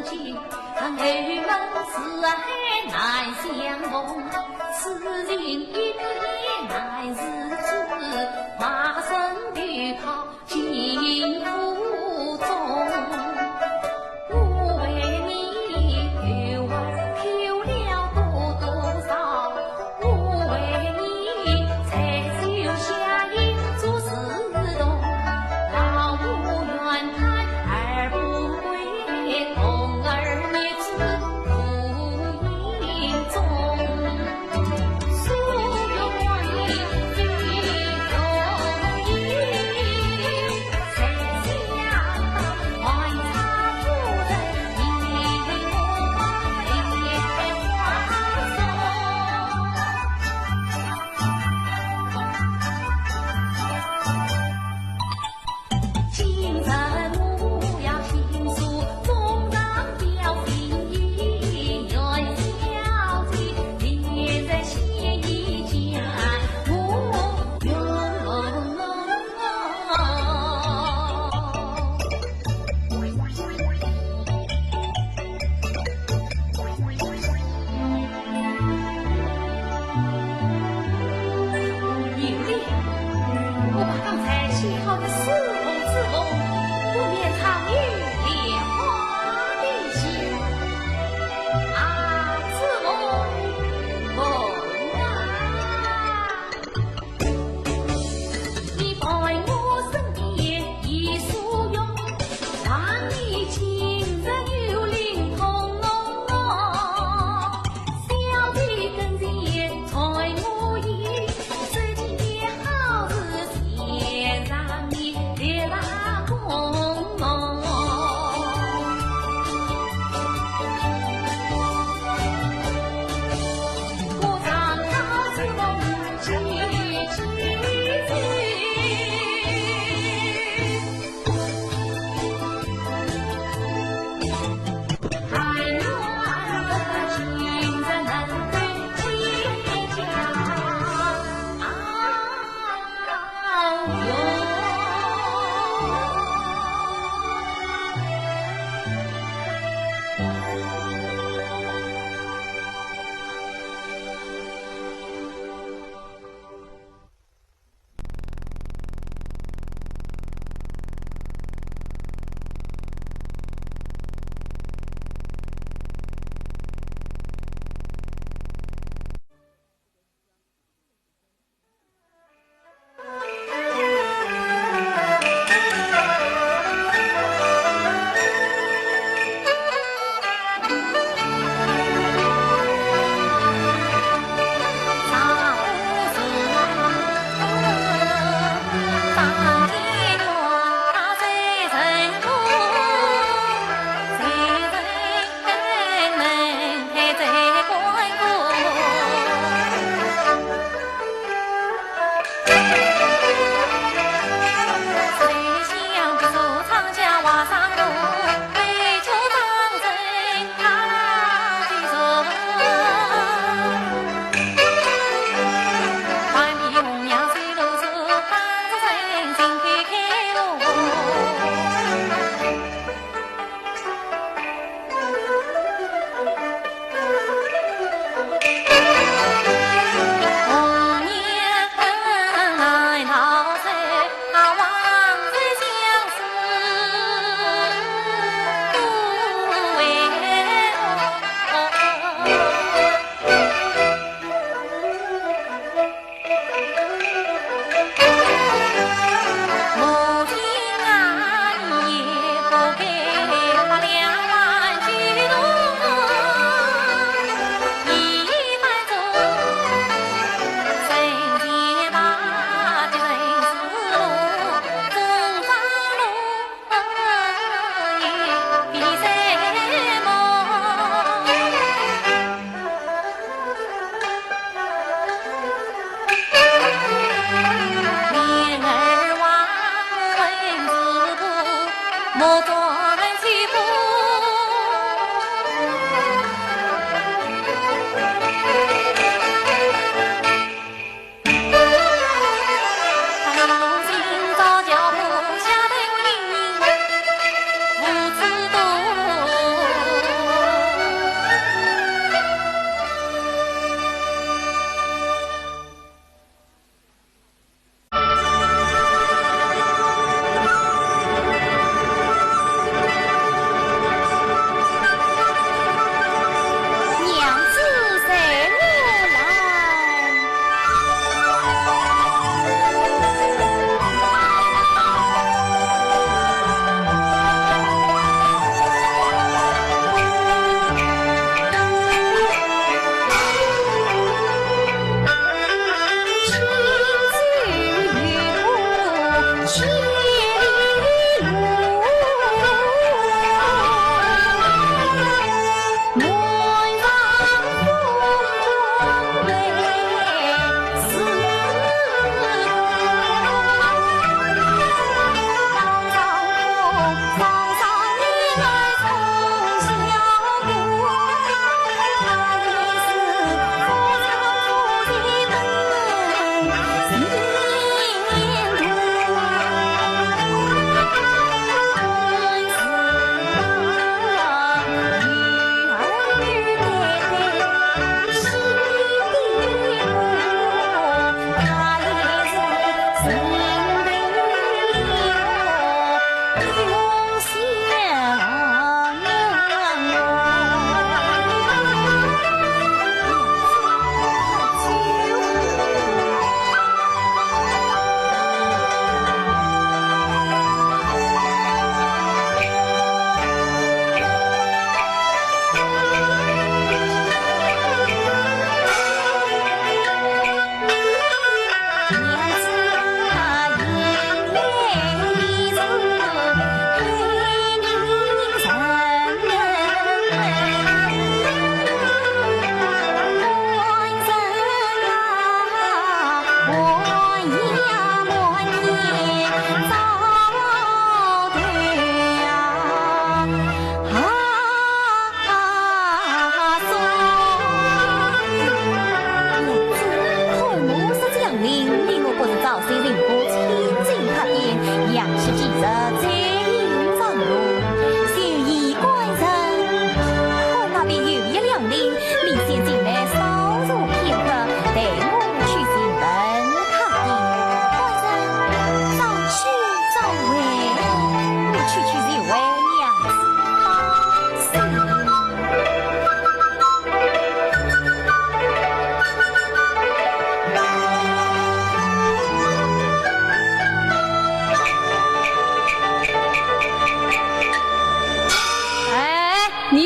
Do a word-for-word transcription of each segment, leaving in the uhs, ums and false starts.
门四海难相逢，此情一别难自知。话声头靠尽途中，我为你求儿求了多多少，我为你才修下一座寺洞。老母怨叹儿不归，童儿 有理，我把刚才写好的四封之封，不免藏于莲花底下。啊，子龙，龙啊！ 你在我身边已受用，望你今日有灵通融。小弟跟前在我意，这件好事先让你立大功。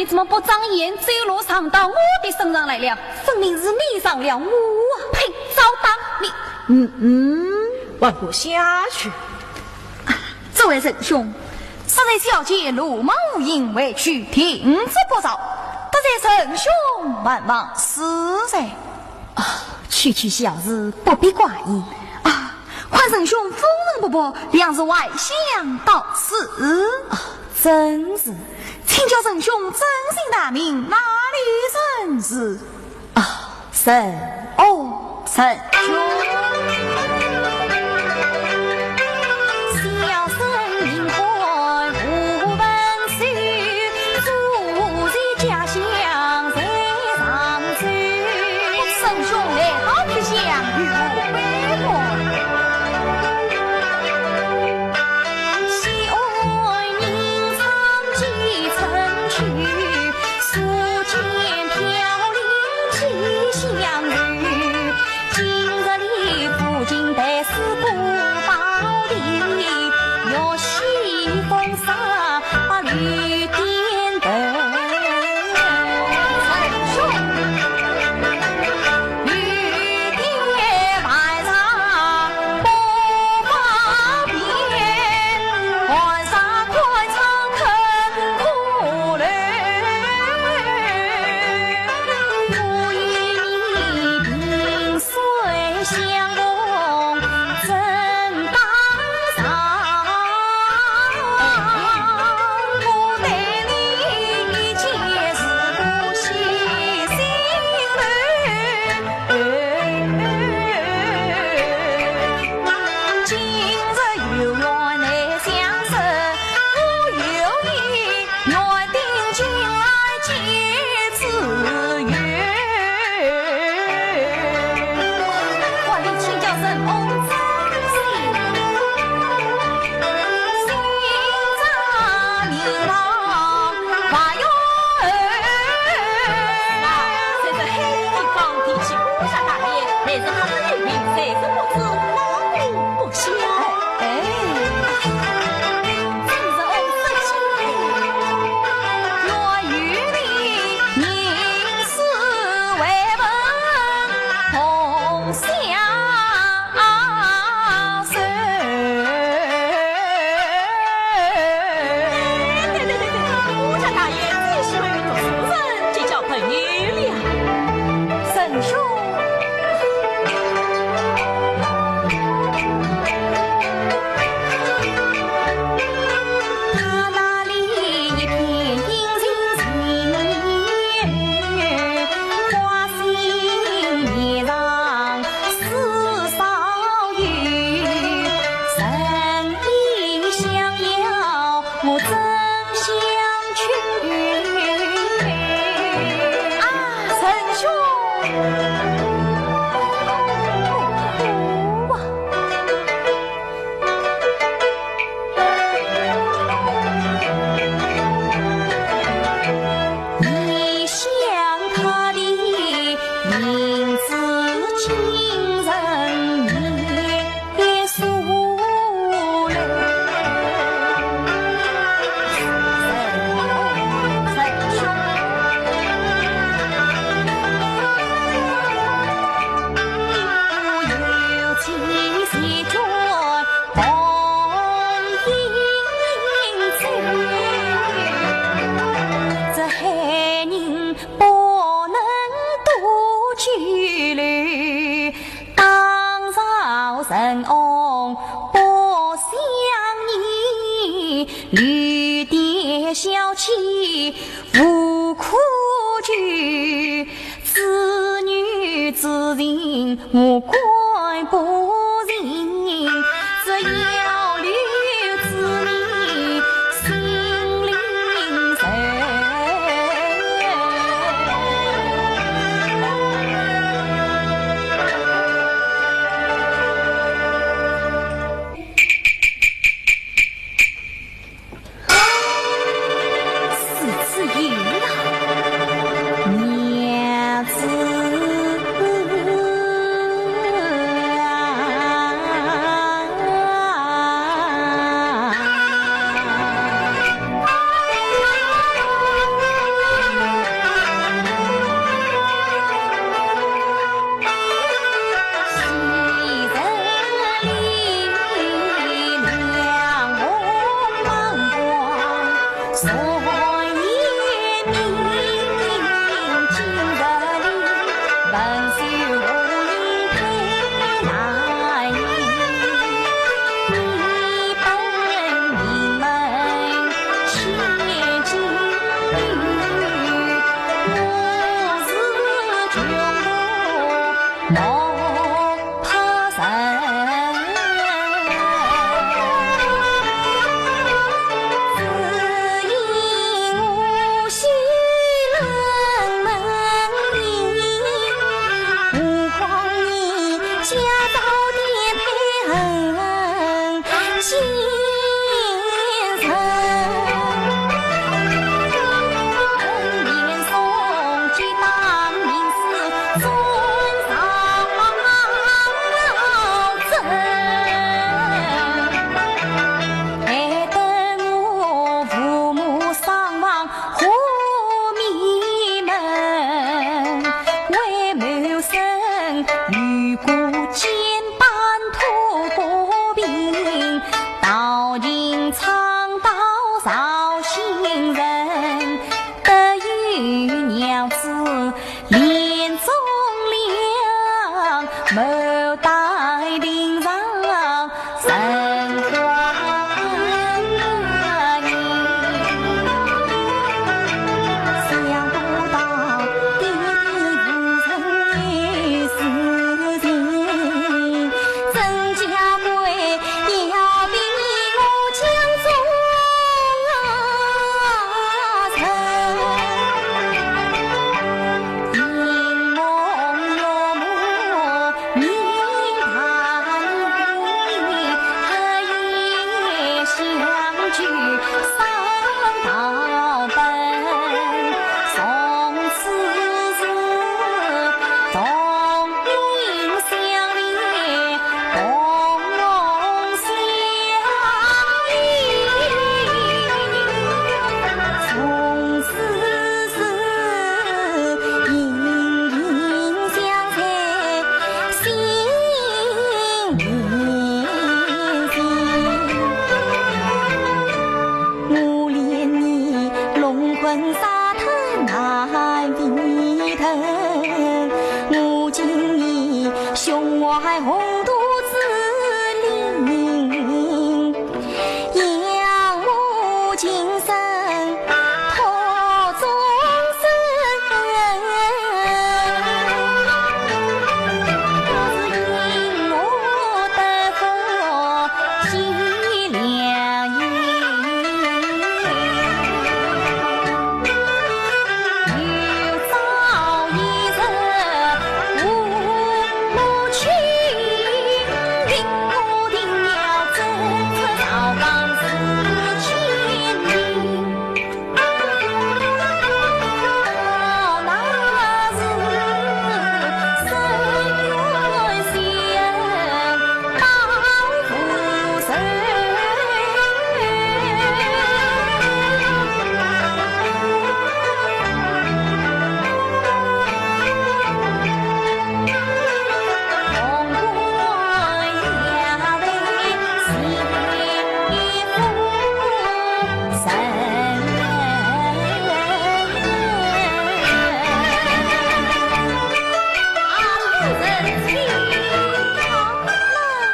怎么不长眼，走路撞到我的身上来了？分明是你撞了我啊！呸，糟蹋你！嗯嗯，还不下去。这位仁兄，昨日小姐路马无影回去，停止不饶，得罪仁兄万万恕罪。啊，区区小事，不必挂意。啊，看仁兄风尘仆仆，两日还想到此。啊，正是。请教仁兄尊姓大名，哪里人氏？啊，仁，哦，仁兄。小生名唤吴文秀，祖籍家乡在常州。仁兄来到异乡，有何贵干？ 喜爱吟唱寄春曲，宿建飘零寄乡愁。今日里赴京拜师古宝弟，玉溪风沙把绿点头。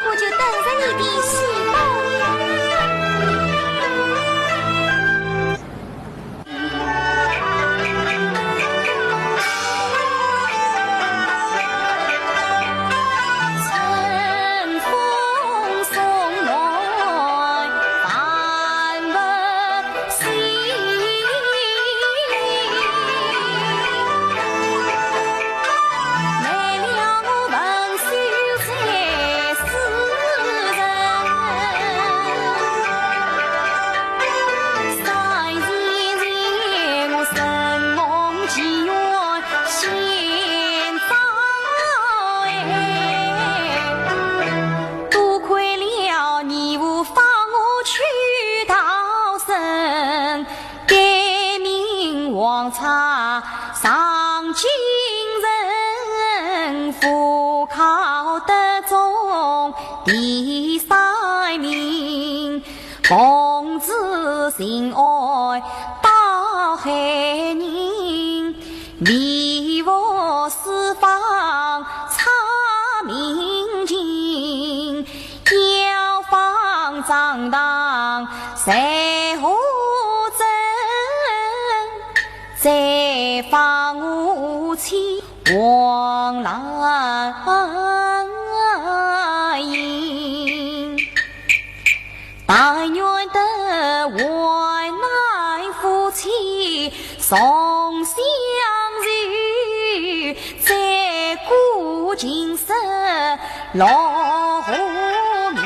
我就等着你的喜报呀。多亏了你父放我去逃生，改名黄叉上京城，赴考得中第三名。 奉旨寻爱到海宁，迷伏四方查民情，要访张唐在何镇，再访吾妻王兰英。 但愿得患难夫妻重相聚，再过秦淮落花明。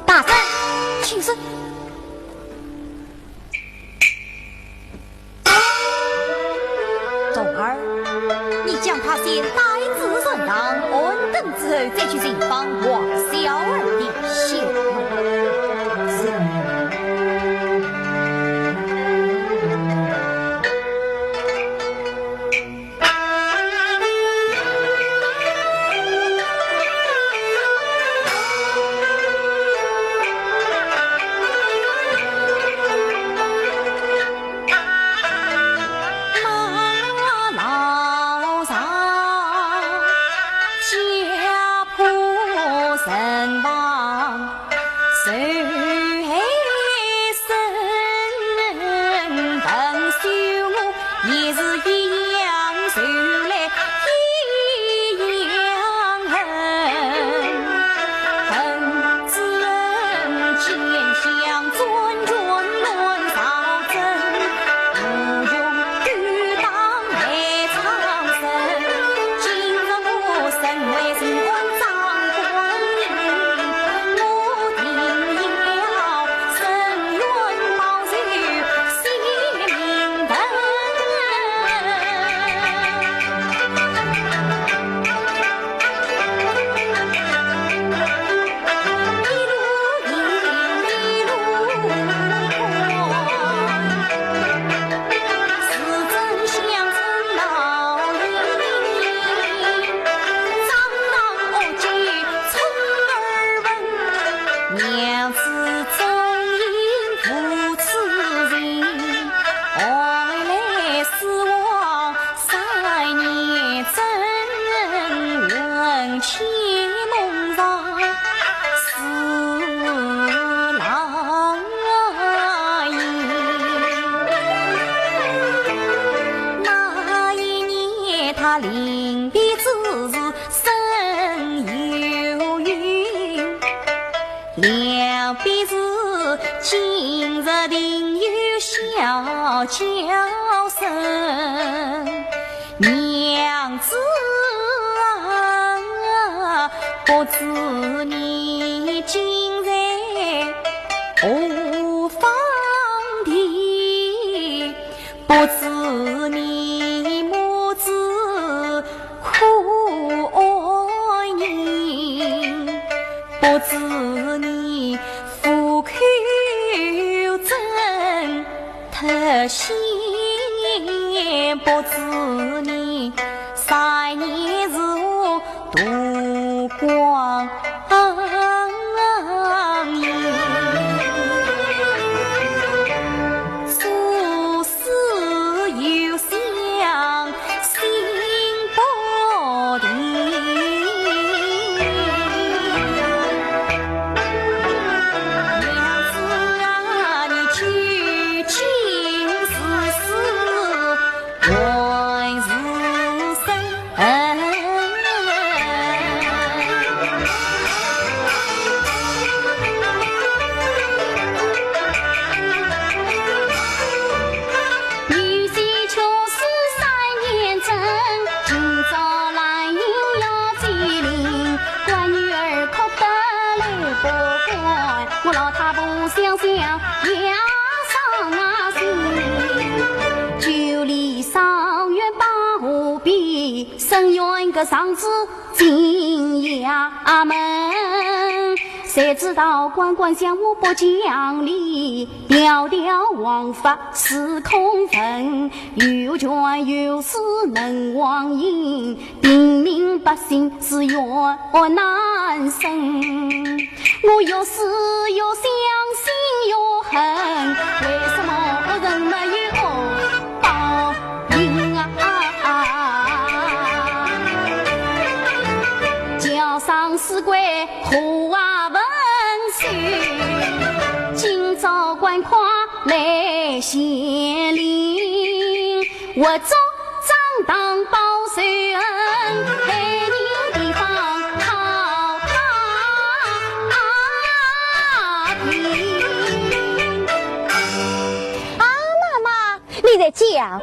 大胆，畜生！ 童儿，你将他先带至船上，安顿之后再去寻访王小二的下落。是。望受害身，朋友我也是一样，受来一样恨。恨之恨，兼相转转乱朝政，无用 娘子真应付此情，何来死亡三年真，魂牵梦绕似狼影。那一年他临别之时 深幽云，临别时，今日定有小娇生。娘子啊，不知你今在何方地？ 不知你母子可安宁？不知你夫婿怎脱险？不知你三年如何度光 啊，妈妈，你在讲？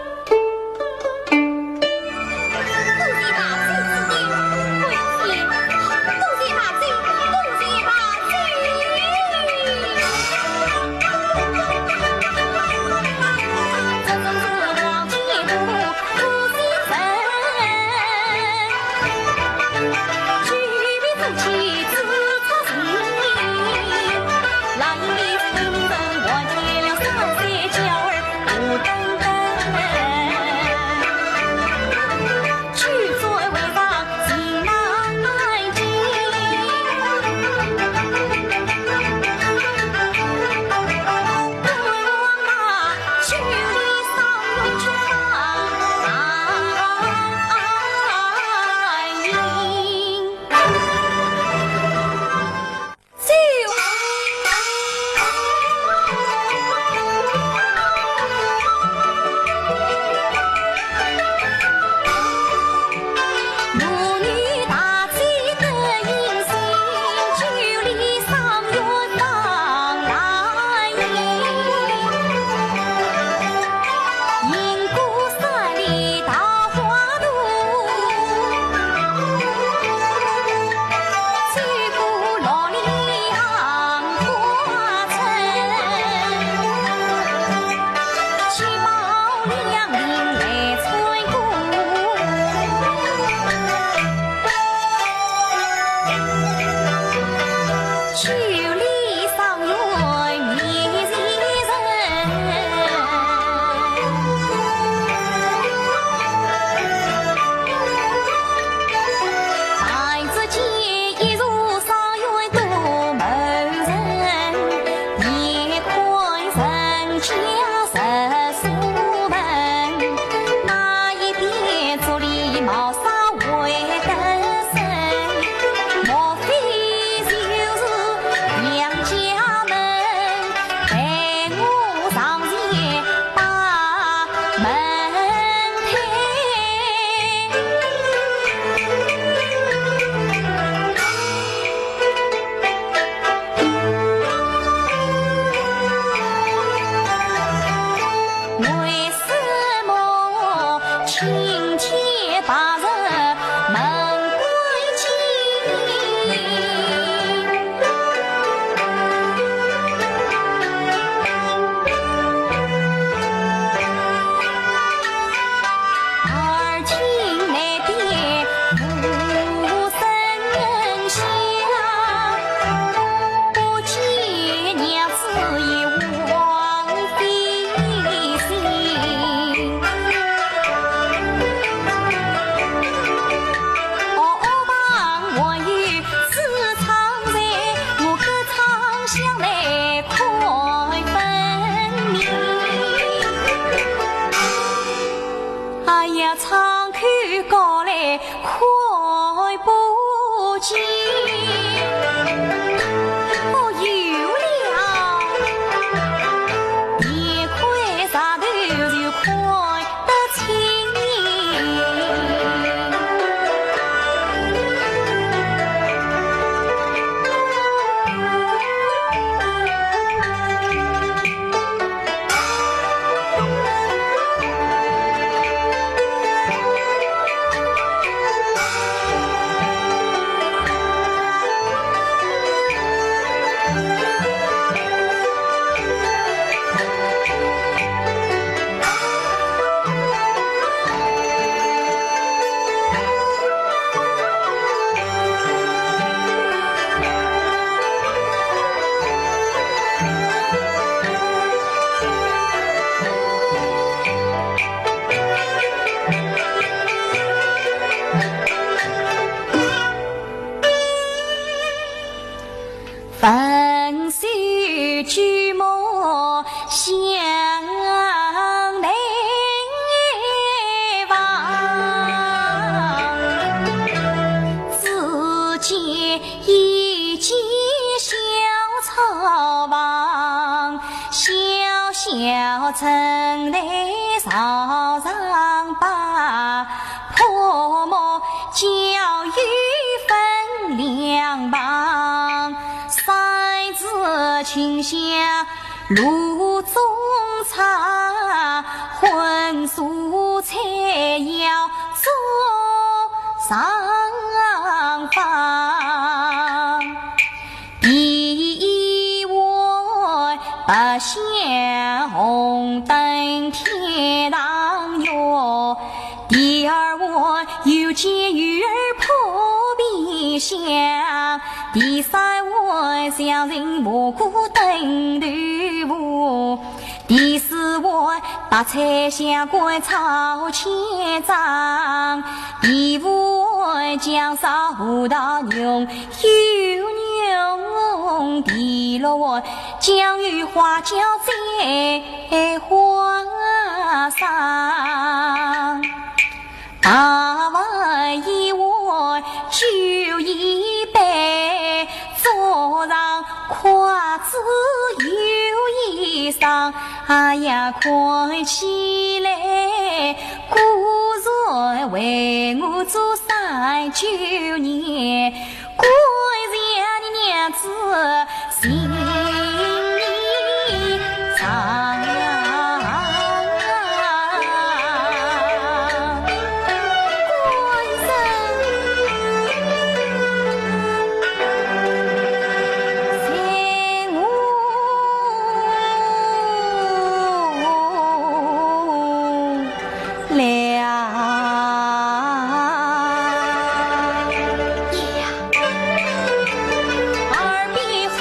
高来看不见。哦，有了，一块石头就看得清。 分手旧梦相难忘，只见一间小草房，小小城台朝上摆。 泼墨交友分两旁，山寺清香炉中茶，荤素菜肴桌上放。 第一碗八仙红灯天堂月，第二碗有见鱼儿扑鼻香，第三碗香rin蘑菇炖豆腐，第四碗白菜香菇炒千张，第五碗酱烧葡萄浓 油浓，第六碗酱油花椒在花上。八碗一碗酒一杯，桌上筷子又一双。哎呀，看起来古人为我做三九年， 果然娘子心里长。官人，随我来。 耳边忽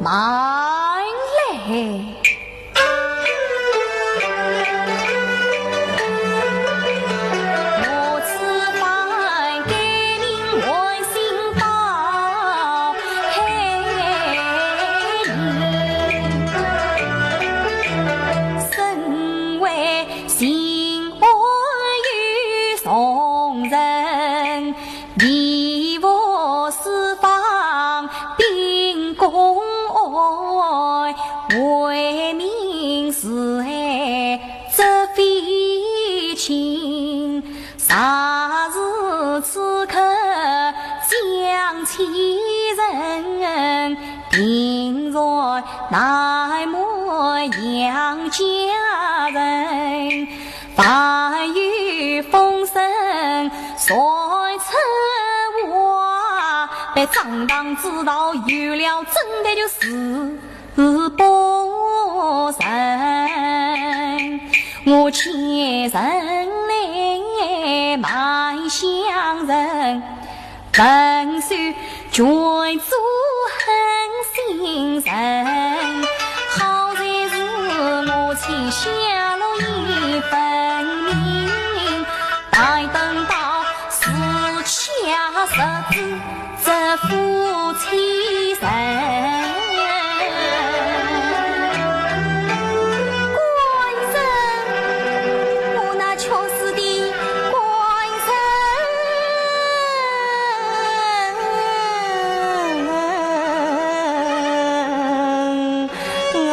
慢来。我此番改名换姓报，嘿，身为 姓安有崇人，义父四方兵公爱，为民除害则非轻。若是此刻将其人，定然难瞒杨家人。 万一风声传出外，被张唐知道有了，真的就是不成。我前程来蛮相认， 文书卷宗很信实，好在是我妻下落已分明，待等到时辰，实知这夫妻人。官人，我那屈死的官人。 啊。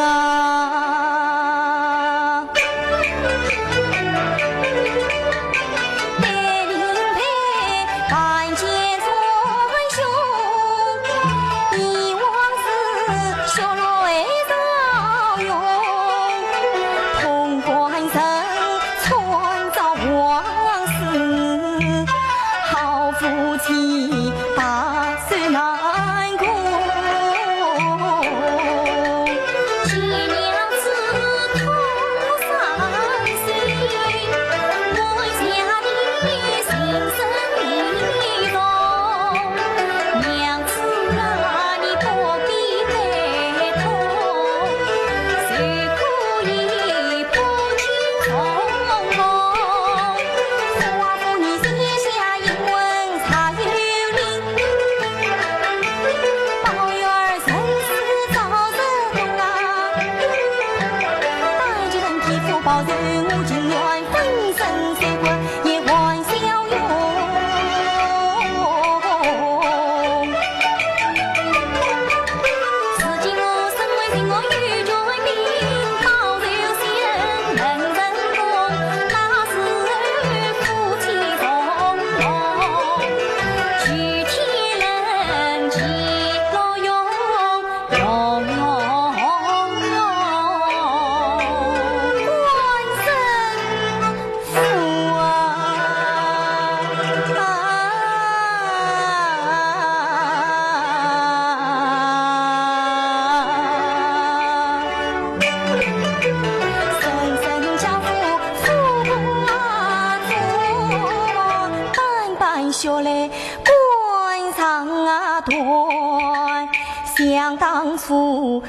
想当初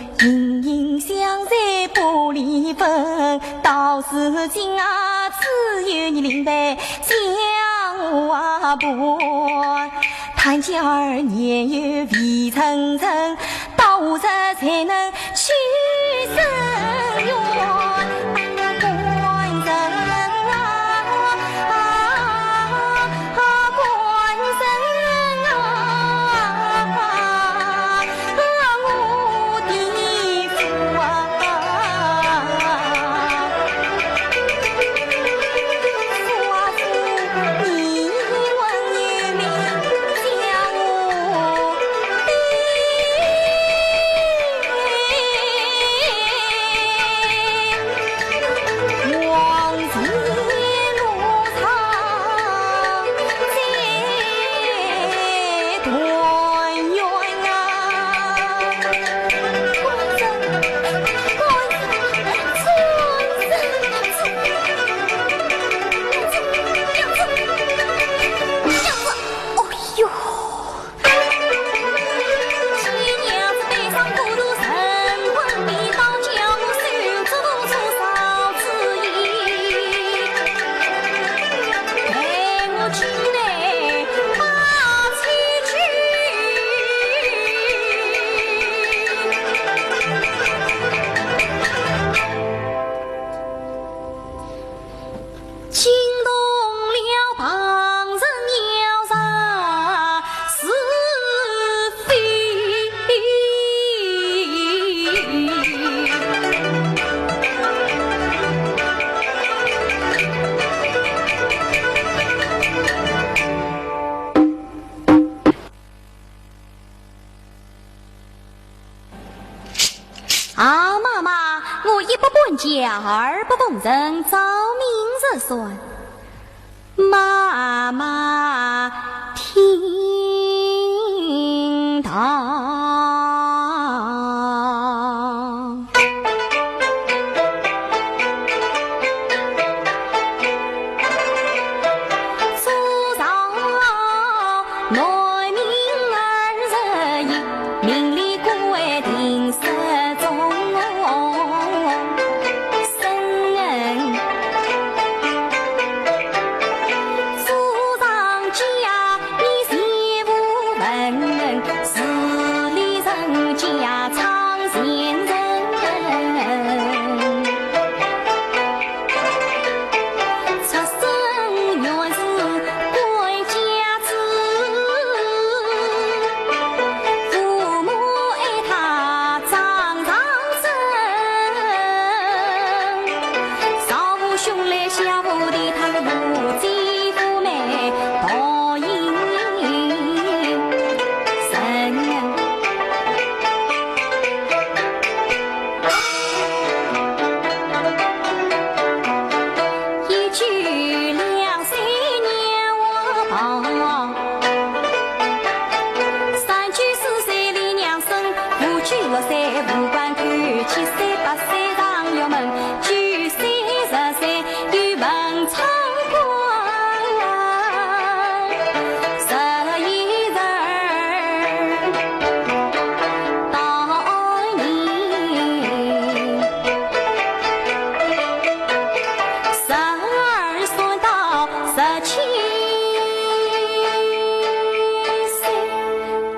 啊，妈妈，我一不搬家，二不奉人，照明日算。妈妈听道。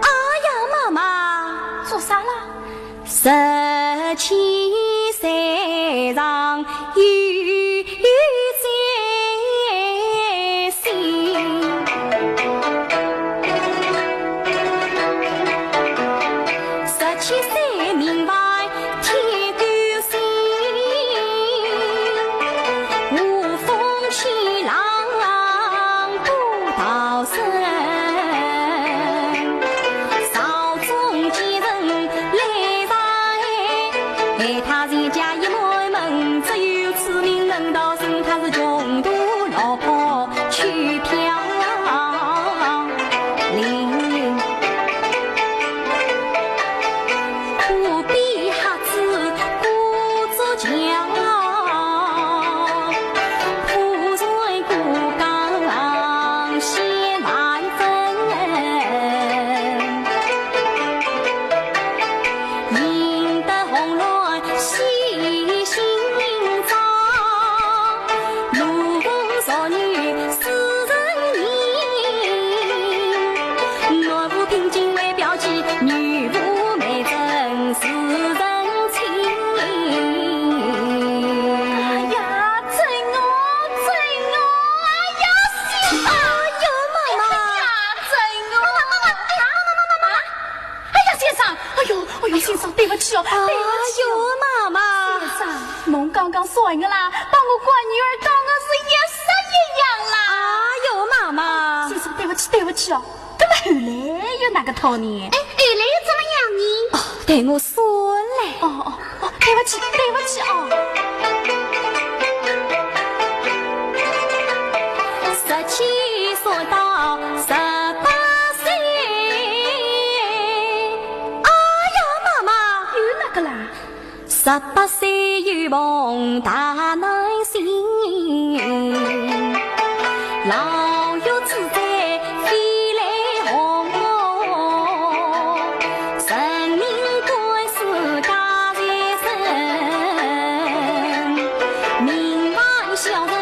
哎呀，妈妈！做啥啦？ 哎呀，真哦，真哦，哎呀，先生！哎呀，真哦。妈妈，妈妈，哎呀，妈妈，妈妈，妈妈。哎呀，先生！哎呦，哎呦，先生，对不起哦，对不起哦。哎呦，妈妈。先生，侬刚刚说的啦，帮我管女儿当我是一式一样啦。哎呦，妈妈。先生，对不起，对不起哦。那么后来又哪个套呢？哎，后来又怎么样呢？哦，待我算来。哦，哦，哦，对不起，对不起哦。十七岁到十八岁。哎呀，妈妈。又哪个啦？十八岁又逢大难星，老岳之灾飞来祸，人命官司家在身，民万小人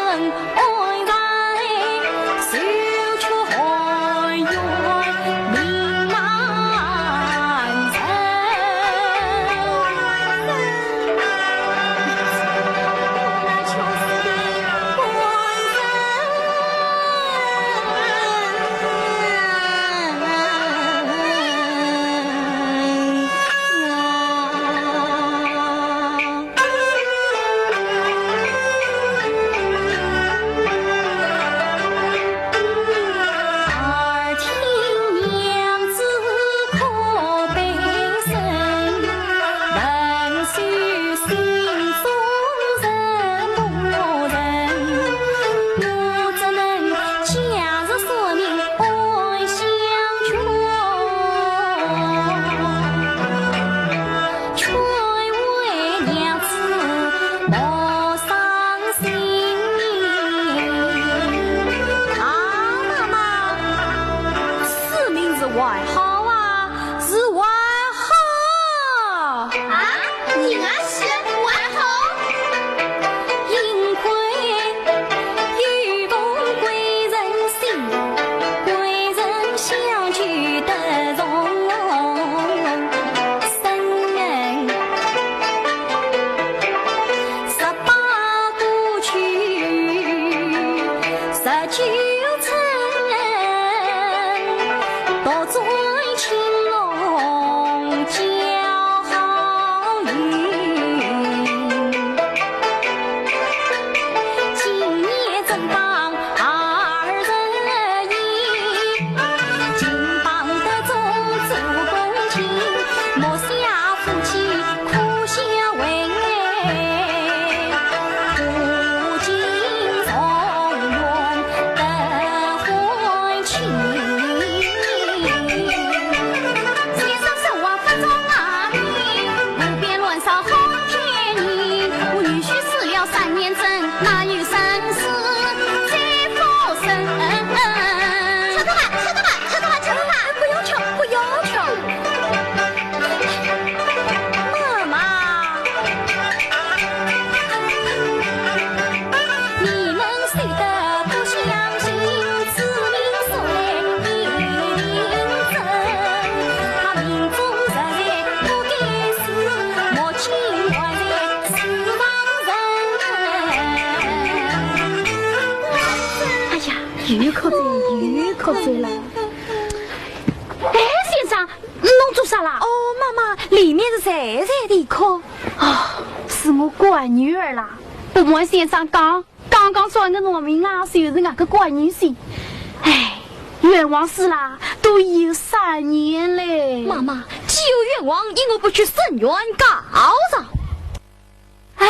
哭哉，又哭哉啦。哎，先生，侬做啥啦？哦，妈妈，里面是谁在里哭？啊，是我乖女儿啦。不瞒先生讲，刚刚转个农民啦，就是俺个乖女婿。哎，冤枉死啦，都有三年嘞。妈妈，既有冤枉，因何不去伸冤告状？ 哎，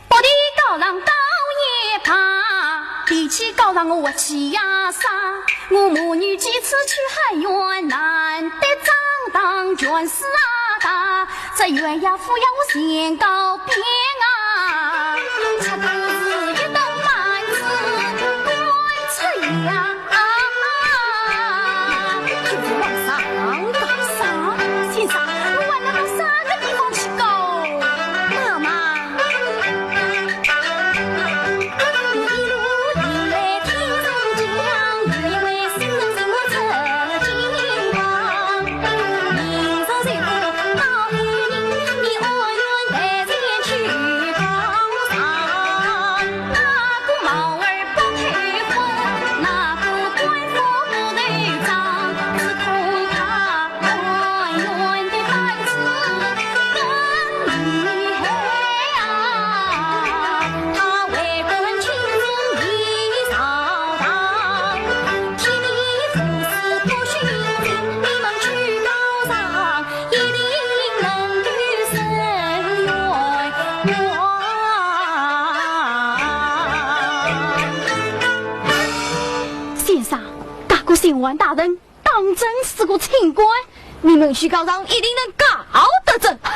北地高上高也罢，地气高上我气呀杀。我母女几次去喊冤，难得张当权势啊大，这冤呀府呀我先告遍啊，这都是一顿板子关出呀。 啊，就是往上高上。先生，我还能到啥个地方去告？妈妈。 先生，大哥，巡按大人当真是个清官，你们去告状一定能告得准。好，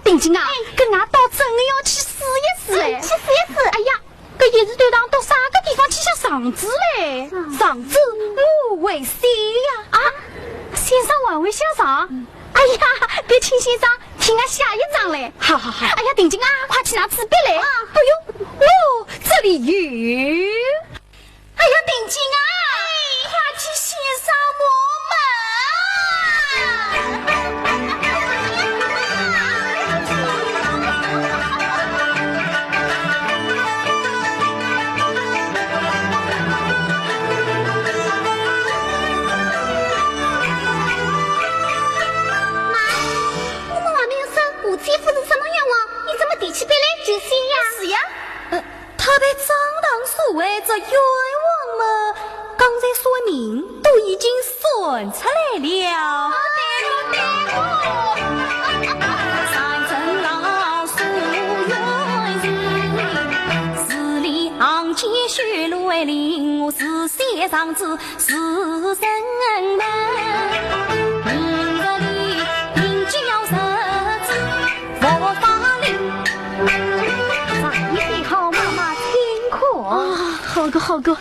定金啊，哎，搿俺倒真的要去试一试哎。哎，去试一试。哎呀，搿也是对堂到啥个地方去下场子嘞？场子？我会写呀。啊，先生还会下场？哎呀，得请先生替俺下一张嘞。好好好。哎呀，定金啊，快去拿纸笔来。啊。哎呦，哦，这里有。 哎呀，定金啊，快去先生我们。妈，我们还没有说五姐夫是什么冤枉，你怎么提起笔来就写呀？是呀。呃， 他被张当所谓这冤枉么，刚才算命都已经算出来了。哦，对哦，对哦。三人当所冤人，是里行间血泪淋，我是写上子 是人们，明日里定金要日子佛法灵。茶已备好，妈妈请客。啊，好个好个。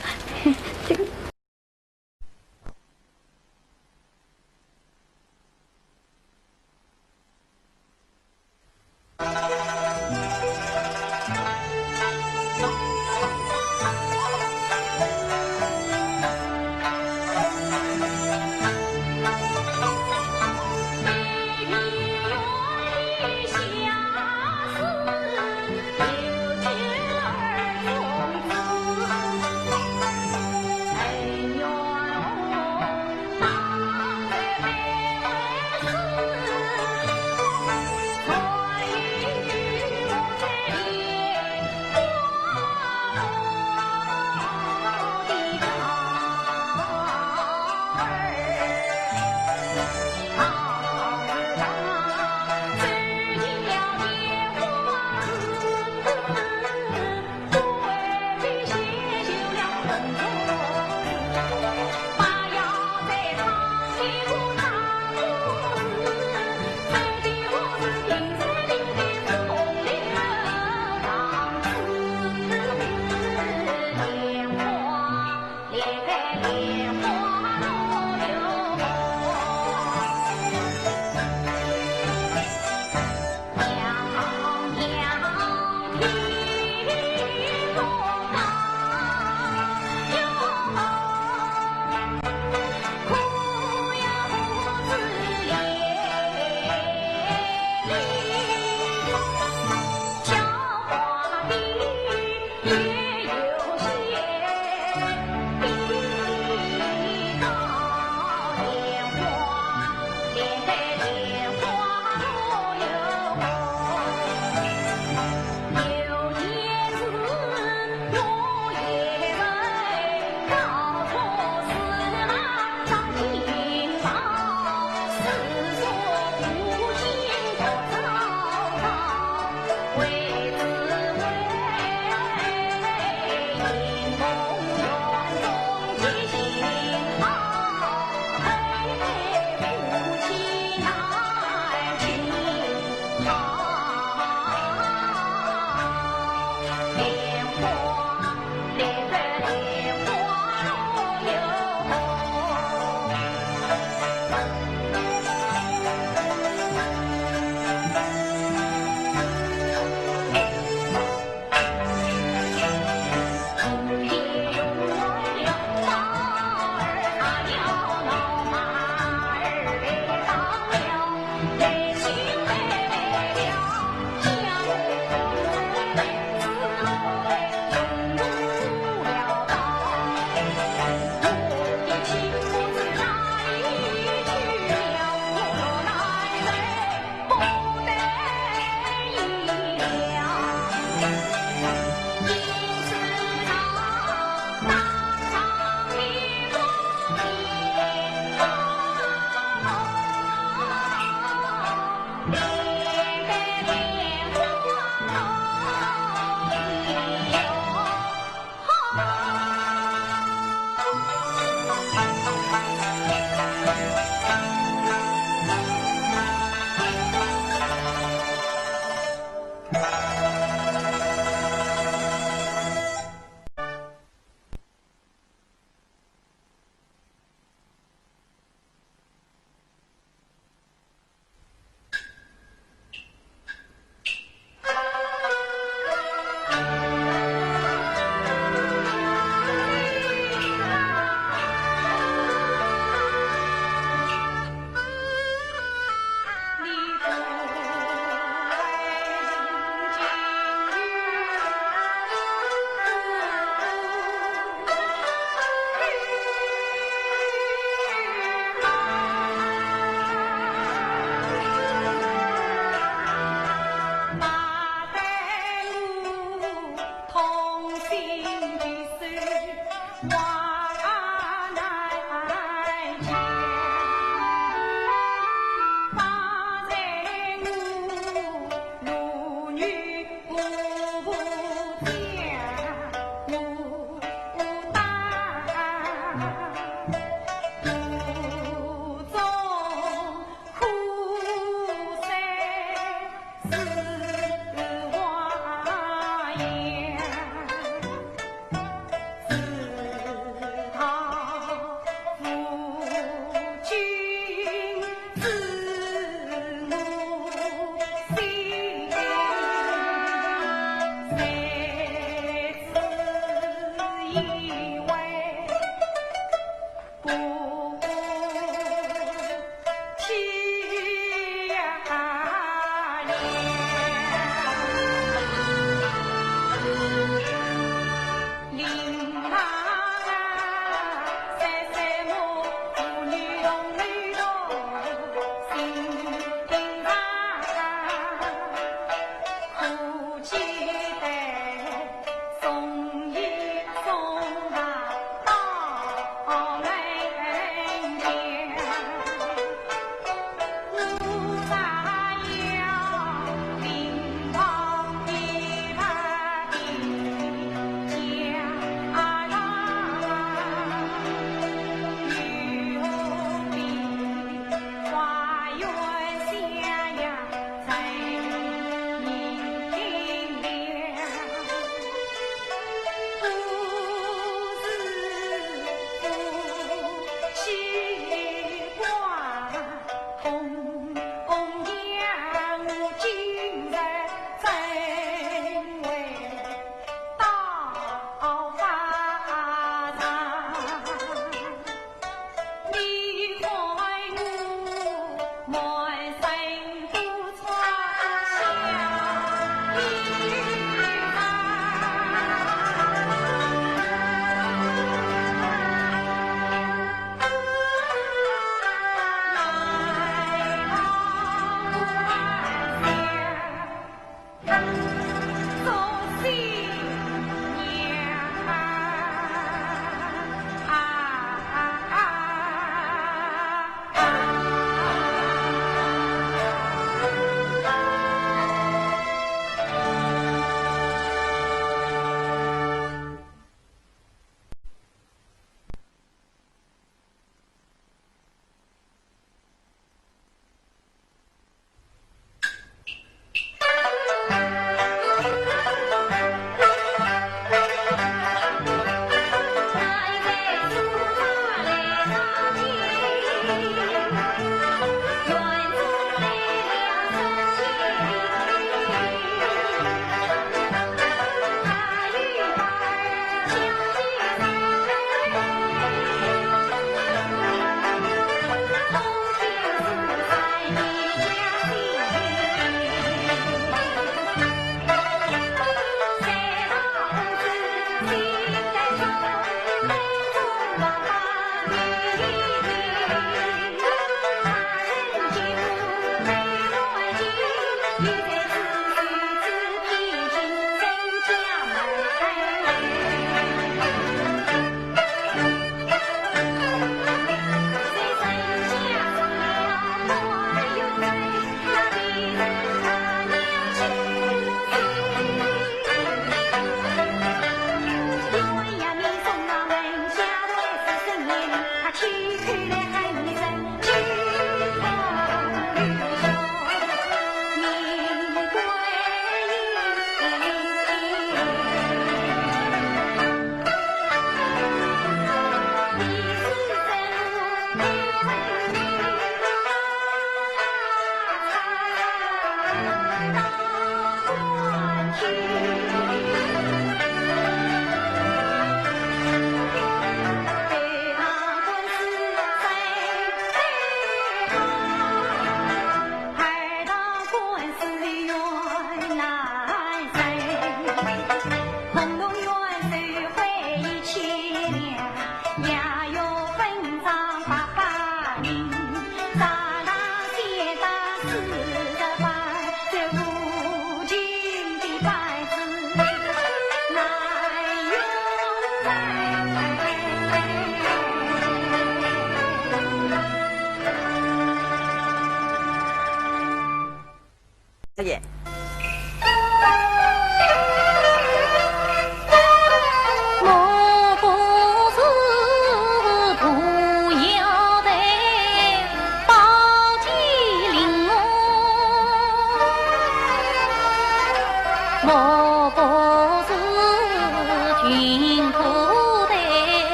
再见。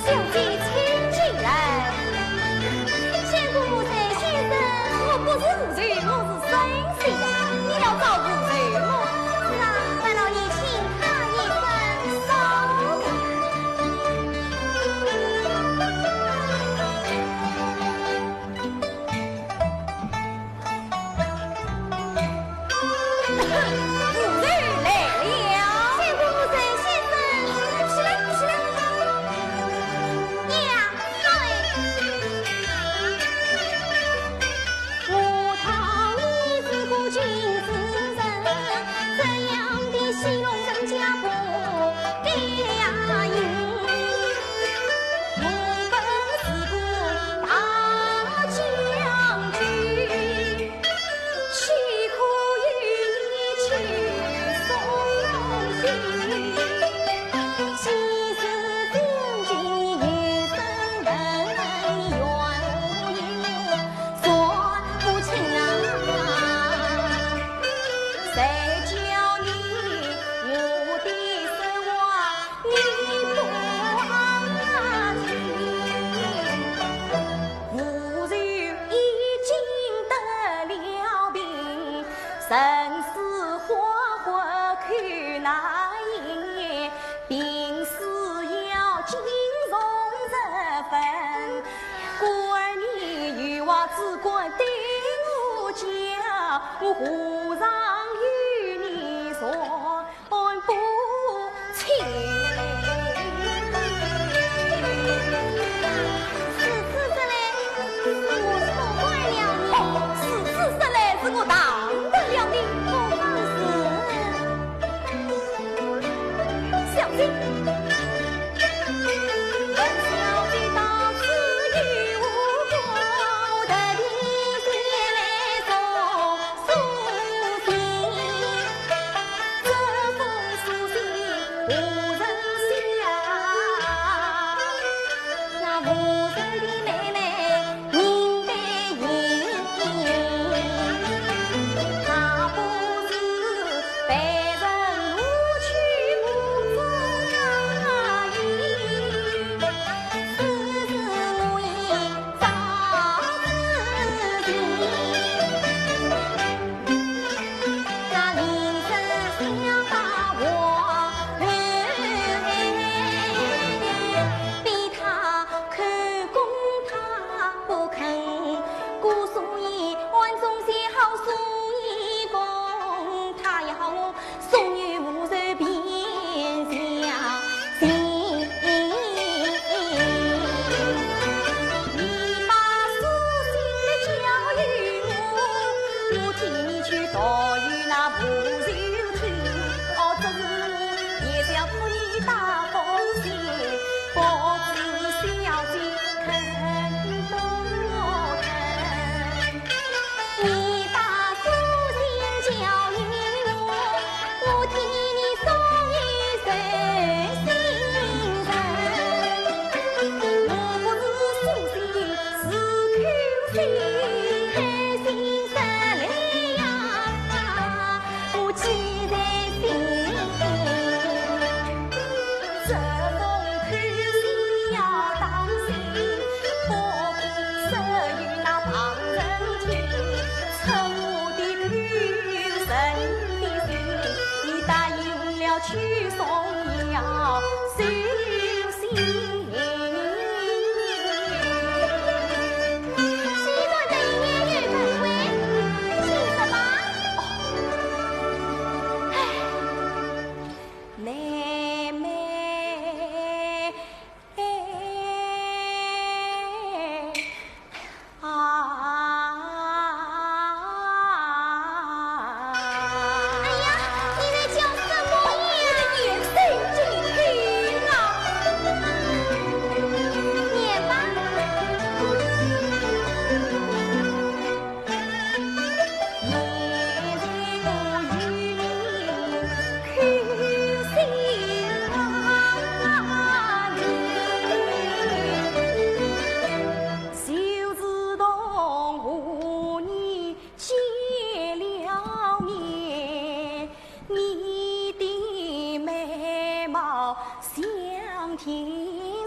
小姐请进来。相公，先生，我不是无罪，我是生死呀。你要找无罪么？是啊，烦劳你请他一声。无罪来了。相公，无罪，先生，起来，起来。呀，哎。此次得来，是我错怪了你。哦，此次得来，是我当得了你。不妨事。 小姐。天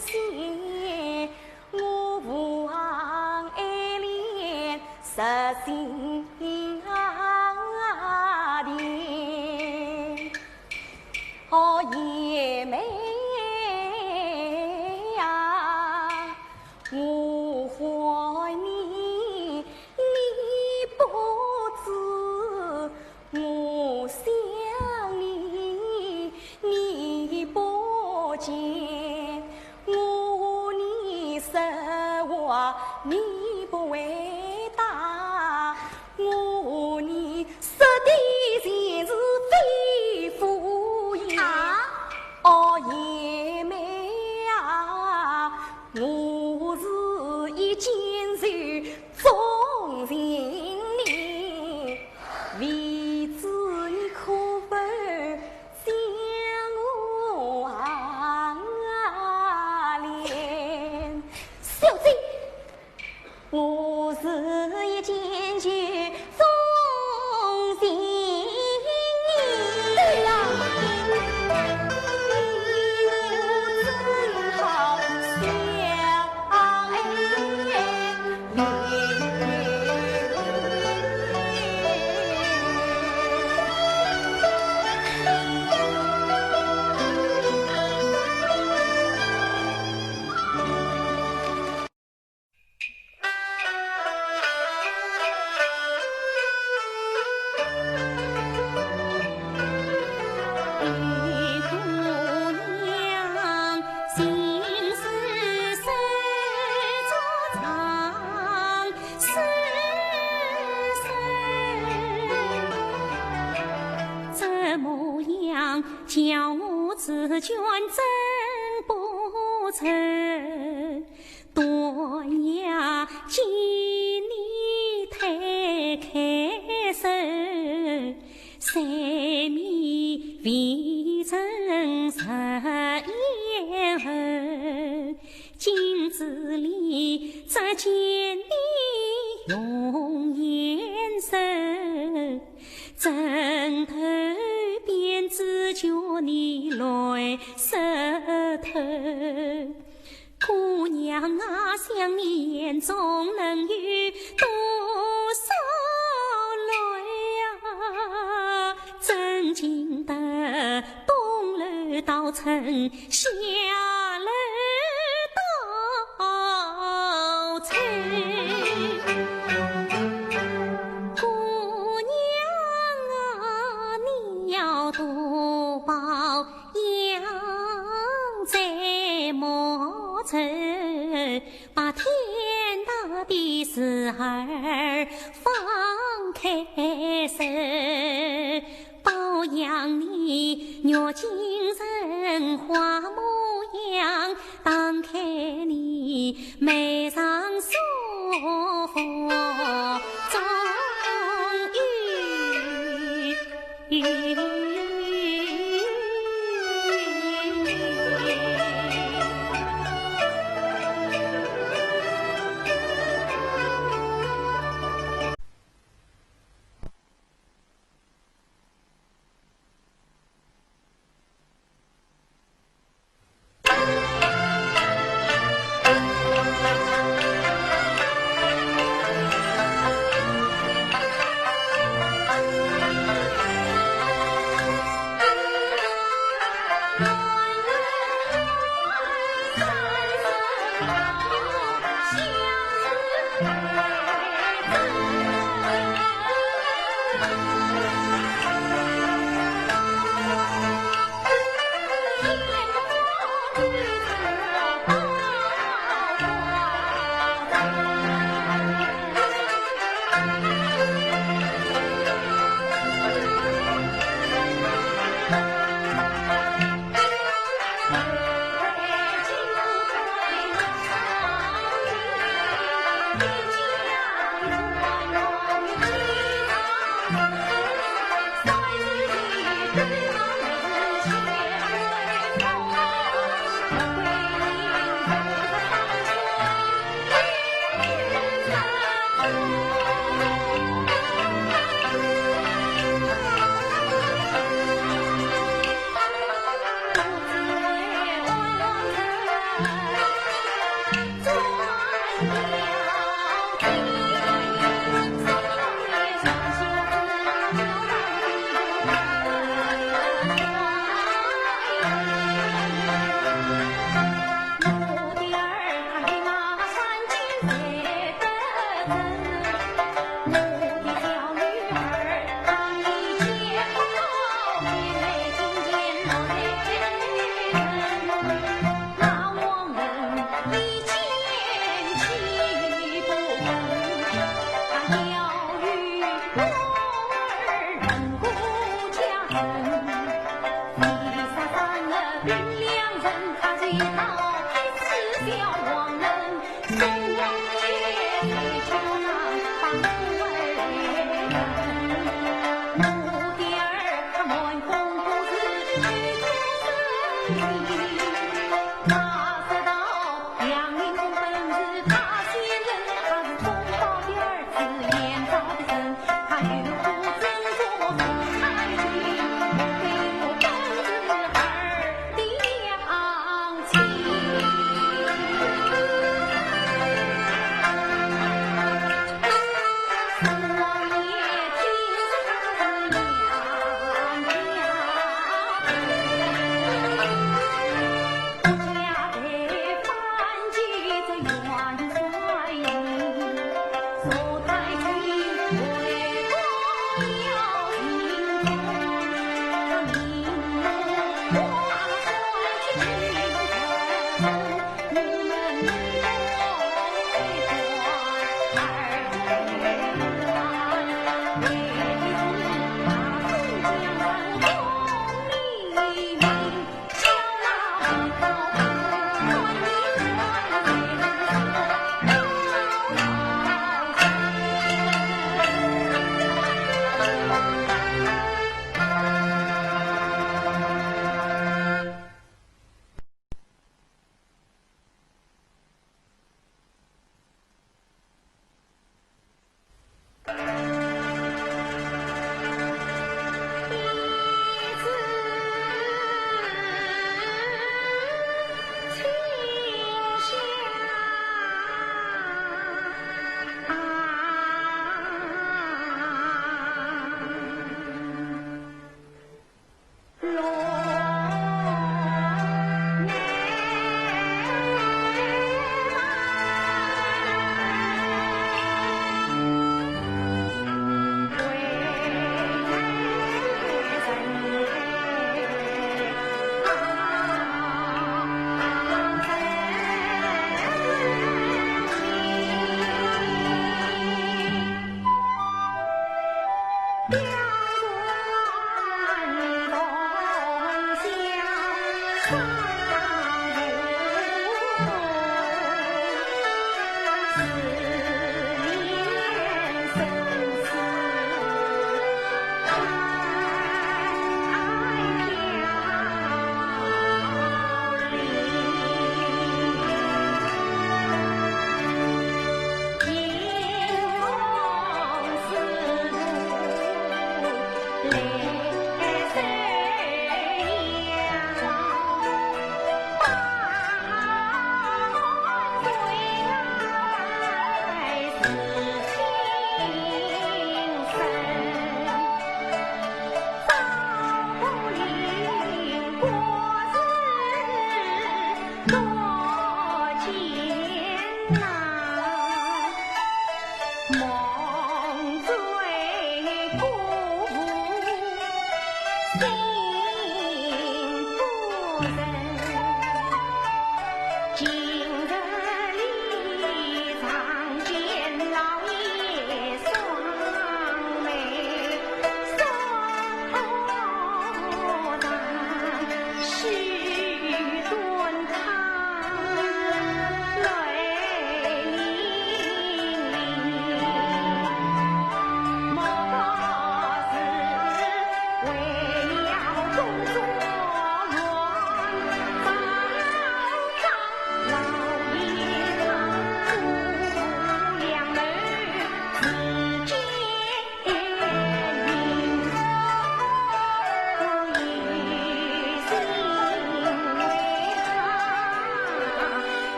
仙，我父王爱怜实心啊甜。哦，贤妹呀，我怀念你不知， 我想你，你不见，我问你说话，你不回答，我问你说的全是肺腑言。啊？哦，贤妹啊，我是一见愁 钟情你，未知你可否将我爱恋？小姐，我是一见愁钟情你。对呀。 这模样，叫我自觉真不成。 断呀，见你太开首，三面未曾实言后，镜子里只见你容颜瘦，枕头边只觉你来湿透。 姑娘啊，想你眼中能有多少泪啊？怎经得东楼倒春，下楼倒春。姑娘啊，你要多保 养在莫愁，白天大地时而放开手，保养你月精神花模样，打开你眉上锁中有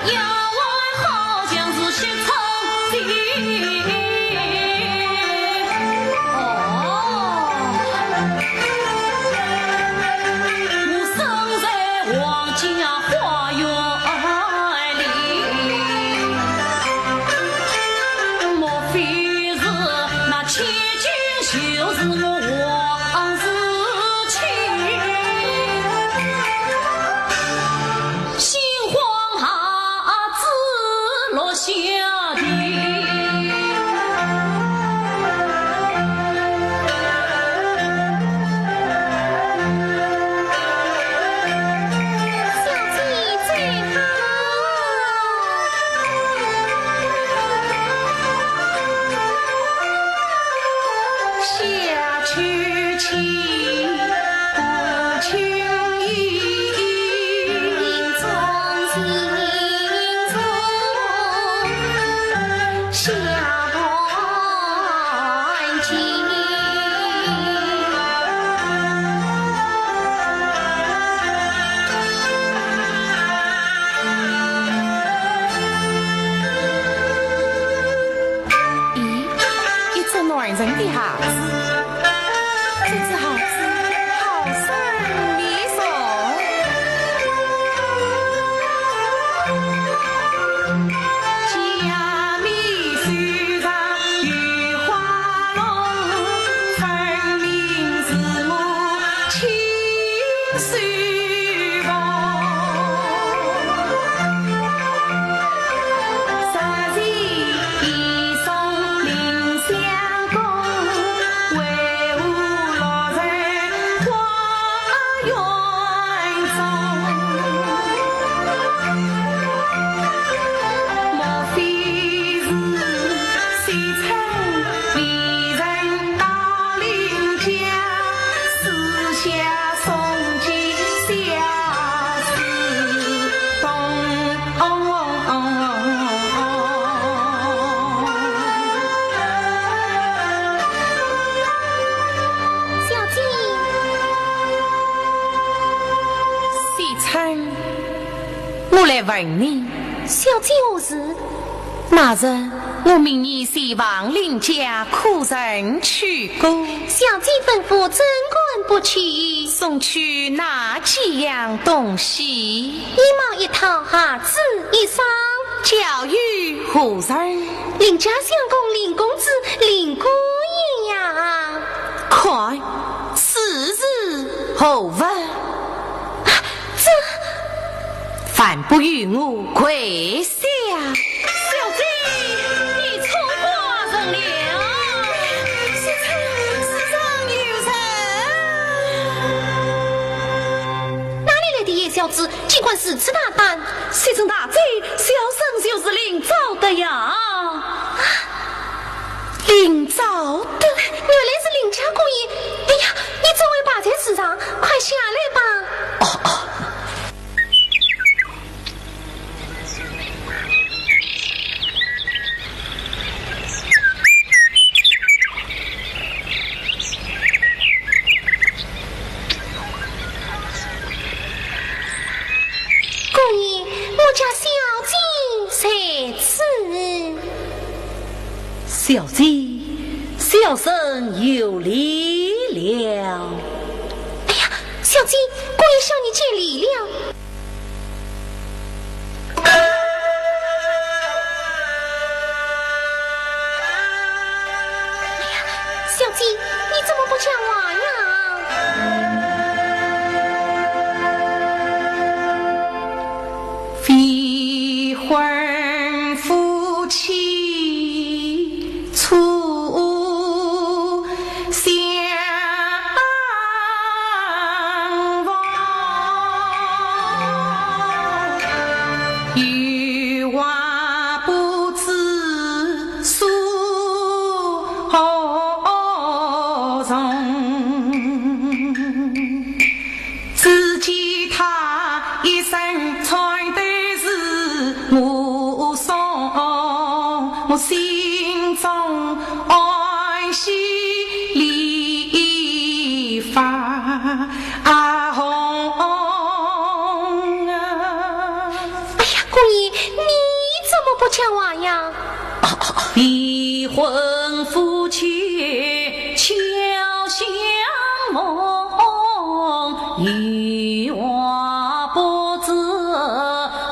丫鬟好像是西窗的。哦，我身在皇家花园里，莫非是那千金就是我王思琴？ 心慌啊，子落下地。小姐最好。下去去。 咦，一只男人的鞋子，这只鞋子好生面熟。小姐。惜春，我来问你。小姐何事？那日我命你前往林家，可曾去过？小姐吩咐，怎敢不去？送去哪几样东西？ 衣帽一套，鞋子一双。脚与何人？林家相公林公子林姑爷呀。看，此事何物？啊，这……还不与我跪下！小姐，你错怪人了。是，是，是，是有人。哪里来的野小子，竟敢如此大胆？ 谁知大姐，小生就是林昭德呀。啊，林昭德？原来是林家姑爷。哎呀，你怎会爬在树上？快下来吧。哦，哦。 姑爷，我家小姐在此。小姐，小生有礼了。哎呀，小姐，姑爷向你见礼了。 哎呀，小姐，你怎么不讲话呀？未婚夫妻 初相逢，有话不知诉何从。 只见他一身穿戴是我送，我心中欢喜梨花红啊。哎呀，姑爷，你讲话呀。啊，啊，啊。未婚夫妻巧相逢，一话不知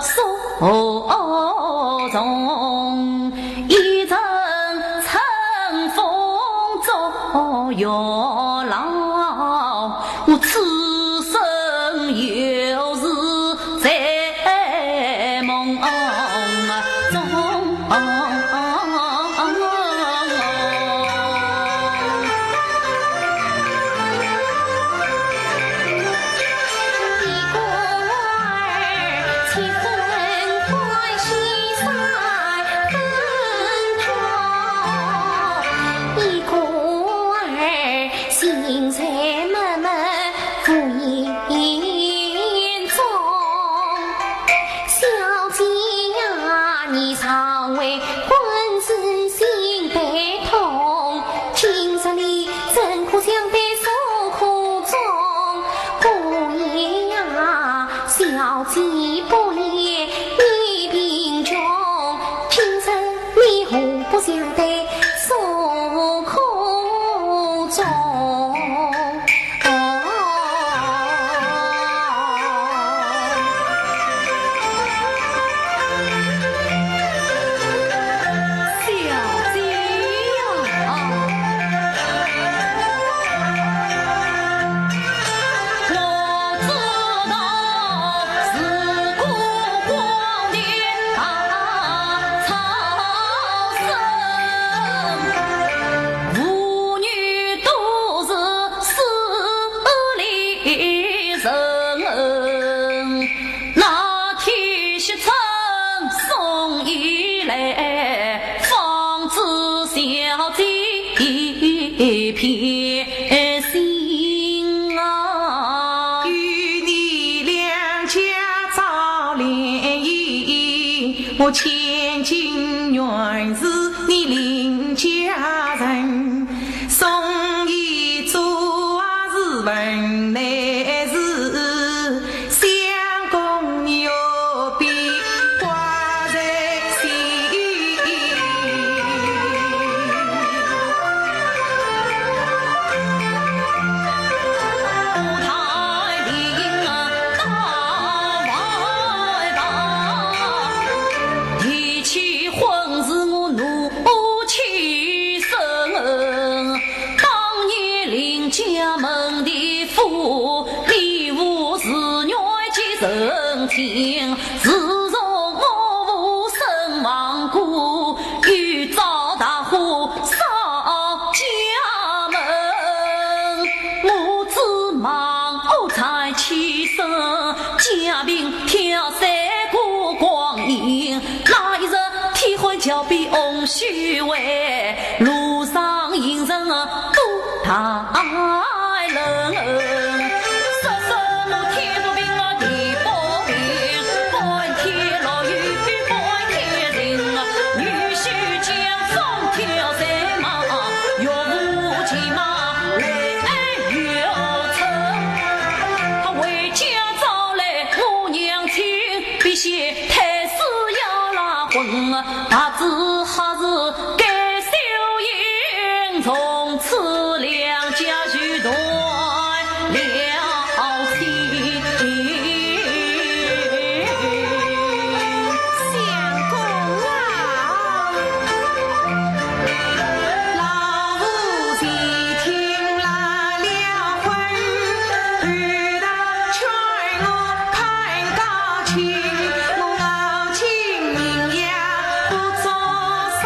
所从。一阵春风作月老，我此生又是 在梦中。小姐呀，你尚未婚事心悲痛，今日里怎可相对诉苦衷？姑爷呀，小姐不怜你贫穷，今日你何不相对诉苦衷？ 与你两家早联谊，我千金原是你林家人。 送伊做啊是份内事，相公你何必挂在心？提起婚事我怒气生， 当年林家门第府，你父自愿继承亲。自从我父身亡故，又遭大火烧家门，我只望我在妻身，家贫挑三过光阴。那一日，天寒桥边红须为，路上行人啊 大人，说什么天不平啊地不平，半天老友半天人啊，女婿将双挑三嘛，岳父骑马来又乘。他回家招来我娘亲，必先 太师要拉婚，大子还是该秀英，从此两家就断了亲。相公啊，老夫前听拉了婚，后头劝我看家亲，我 清明夜不作声，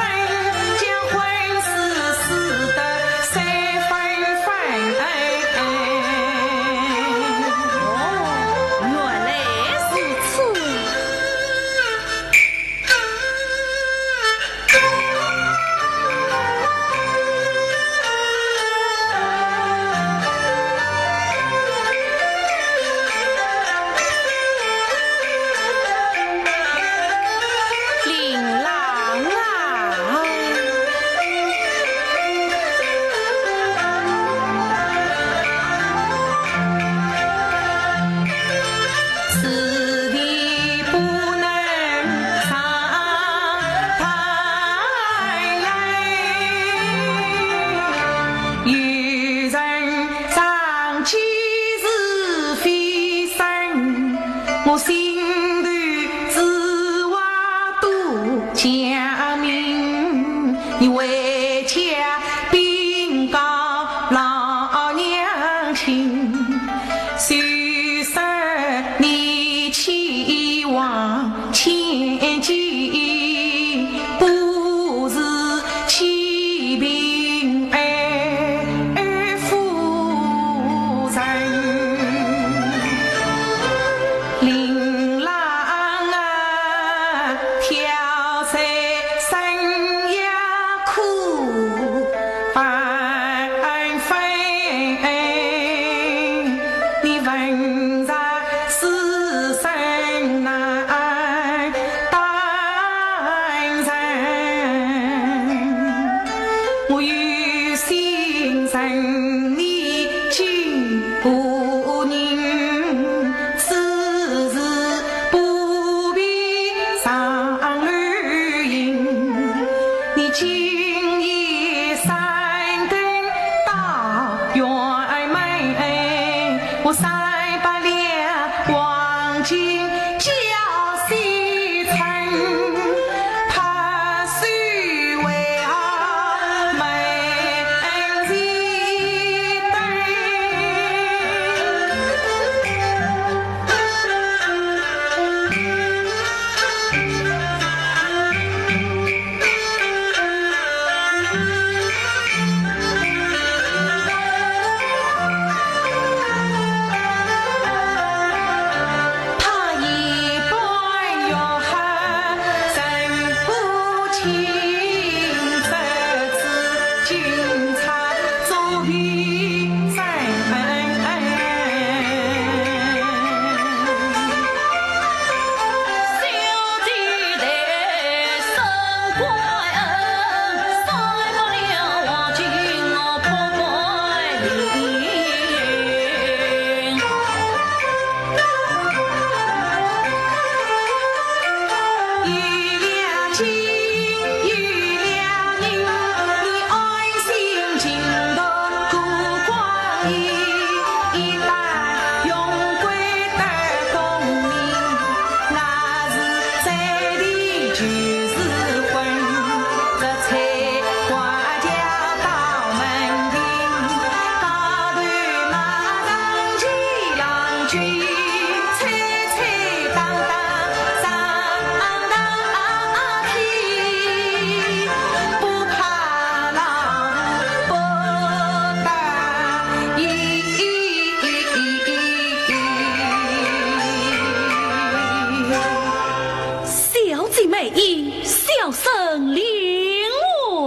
小生领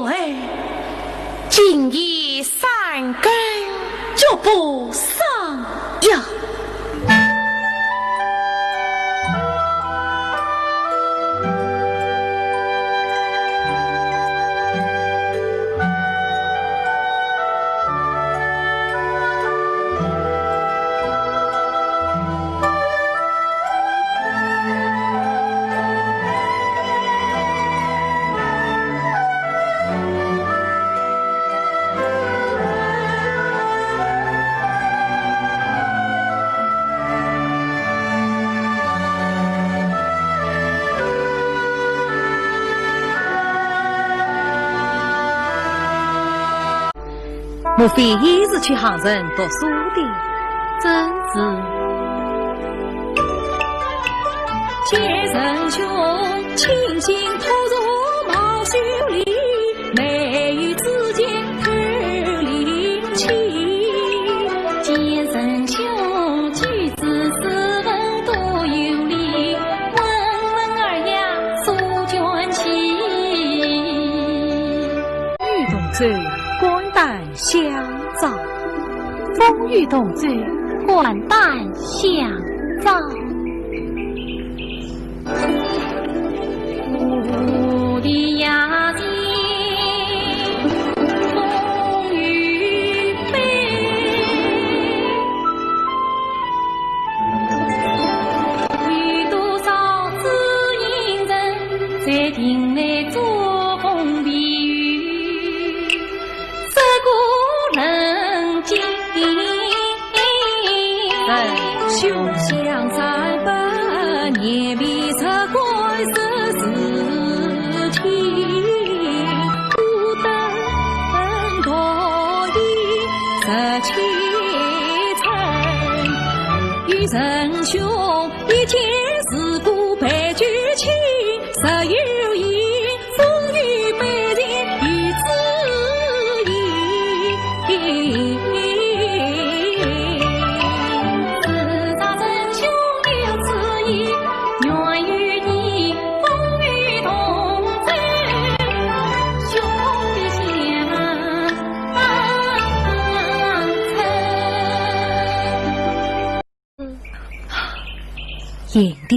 回，今夜三更绝不上药。 莫非也是去杭城读书的？正是。见仁兄，清新脱俗貌秀丽，眉宇之间透灵气。见仁兄，举止斯文多有礼，问问尔呀，苏卷起。 女同志，肝胆相照。风雨同志，肝胆相照。我的呀，风雨悲。 有多少知音人，在庭内遮风避雨，只顾人间。人兄。想三百年，未曾过世事情，孤灯同地，十七春。 与仁兄一见如故，杯酒请，十有言，风雨悲情，一字一。自家仁兄有此意，愿与你风雨同舟，兄弟相 贤弟，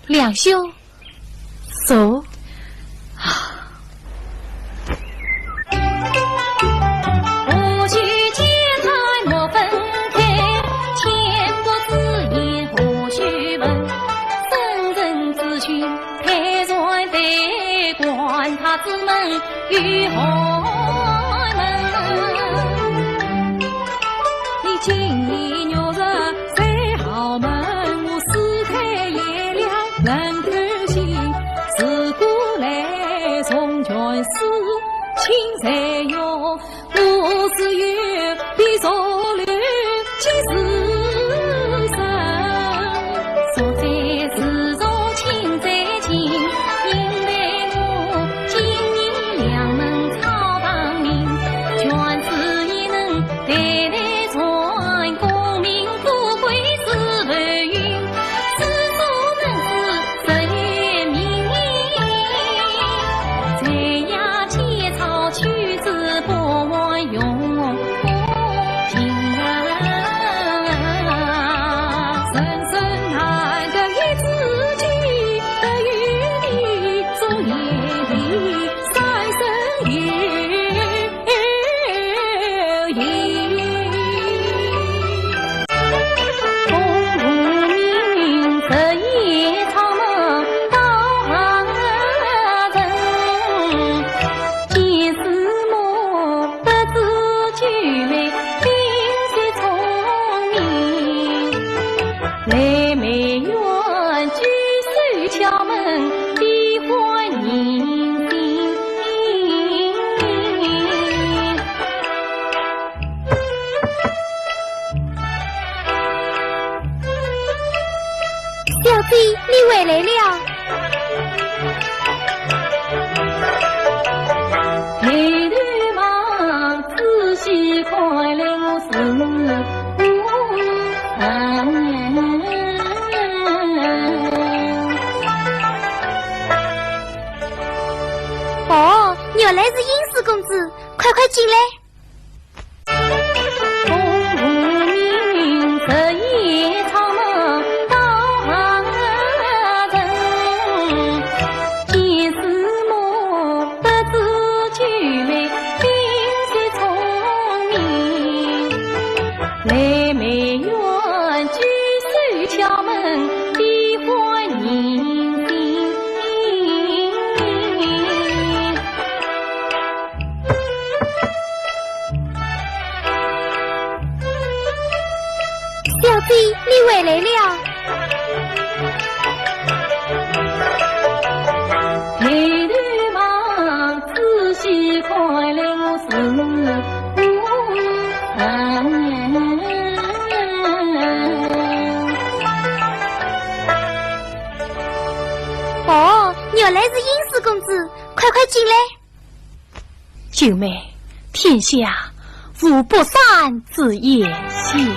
梁兄，坐。何须嗟叹莫分开，浅薄之言何须问，深沉之心 佩剑在关，他之门与何门？你今年六十岁好门，我世态炎凉能透心。自古来从权势，亲才勇， 我自幼必受loved几时生，所以自从亲在近，因为我今年两门草堂名，权势也能代代传，功名富贵是浮云，世俗能是 人言名言，谁呀？千草去之不还用情啊。人生难得一知己，得与你做贤弟，三生有 小姐，你回来了。哦，原来是尹氏公子，快快进来。 小姐，你回来了。哦，原来是尹氏公子，快快进来。 九妹，天下无不散之筵席。